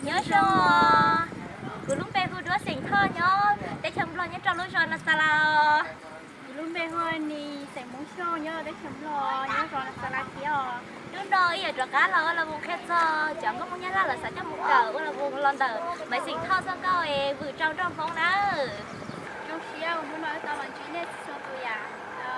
Nyob zoo, kuv lub npe hu Duab xeem Thoj nyob teb chaws Nplog nyob rau lub zos Nas Xas Las. Kuv lub npe hu Nis xeem Hmoob Xyooj nyob teb chaws Nplog nyob zos Nas Xas Las thiab os. Hnub no wb yuav rov qab los ua las voos qhia txog cov nkauj Hmoob Nyab Laj lawv xav coj mus kawm ua las voos los ntawm Maiv Xeem Thoj txoj nkauj es Vwm Rau Nraug Hmoob nawb. Zoo siab uas hnub no wb tau los ntsib nej txhua tus yam.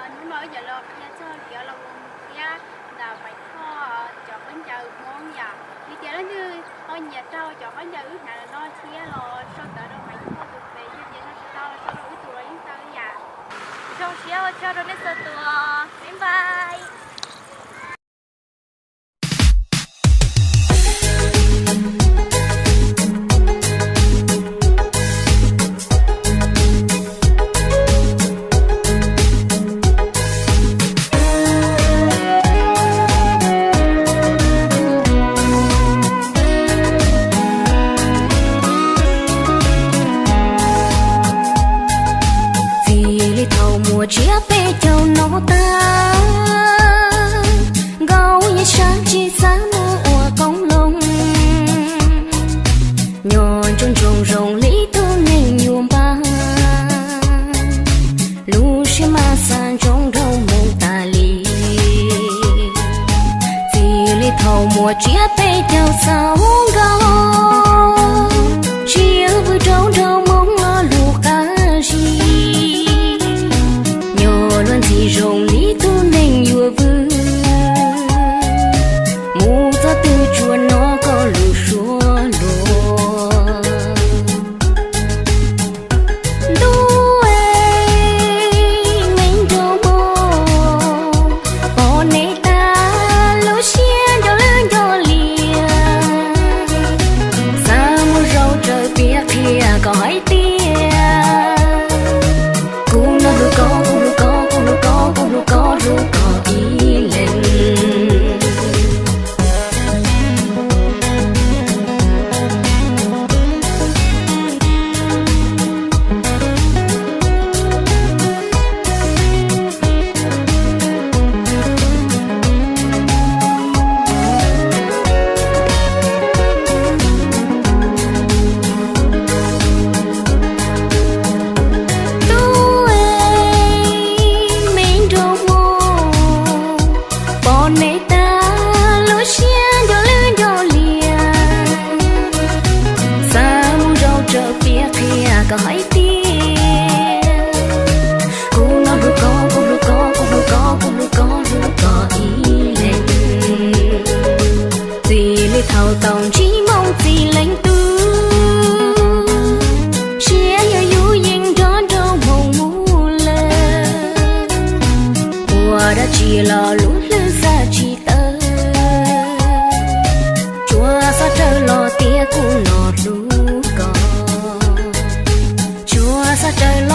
Hnub no wb yuav los qhia txog cov las voos thiab ntawm Maiv Thoj cov khaub ncaws Hmoob yam. Yog tias leej twg ho nyiam rau cov khaub ncaws wb hnav no thiab los sau ntawv rau Maiv Thoj tus Facebook, yog tias sau tsis tau los sau rau wb tus los yeej tau yam. Zoo siab ua tsaug rau nej txhua tus, bye bye. Txij li thaum muaj tsiab peb caug no tag, Nkauj Yeej Sab tsis xav mus ua qoob loo, nyob nco ntsoov zoo li tus neeg yuav npaj, lub siab mas xav ntsoov Nraug Hmoob tas li. Txij li thaum muaj tsiab peb caug xav hu Nkauj, tsiab vwm rau Nraug Hmoob lo lus qab zib, nyob luag ntxhi zoo li tus neeg yuav vwm, mus txog twg tsuas hnov koj lus suab luag. Ntuj e, me Nraug Hmoob, pom nej tag lub siab nco lwj nco lias, xav mus zaum tsawv piav qhia kom hais tias, kuv no hlub koj, kuv hlub koj, kuv hlub koj, kuv hlub koj, hlub koj ib leeg. Ntuj e, me Nraug Hmoob, pom nej tag lub siab nco lwj nco lias, xav mus zaum tsawv piav qhia kom hais tias, kuv no hlub koj, kuv hlub koj, kuv hlub koj, kuv hlub koj, hlub koj ib leeg. Txij li thaum tau ntsib Hmoob txiv leej tub, siab yog yus yeej nrog Nraug Hmoob mus lawm. Ua dab tsi los lub hlwb xav tsis tawm, tsuas xav raws los tias kuv no hlub koj, tsuas xav raws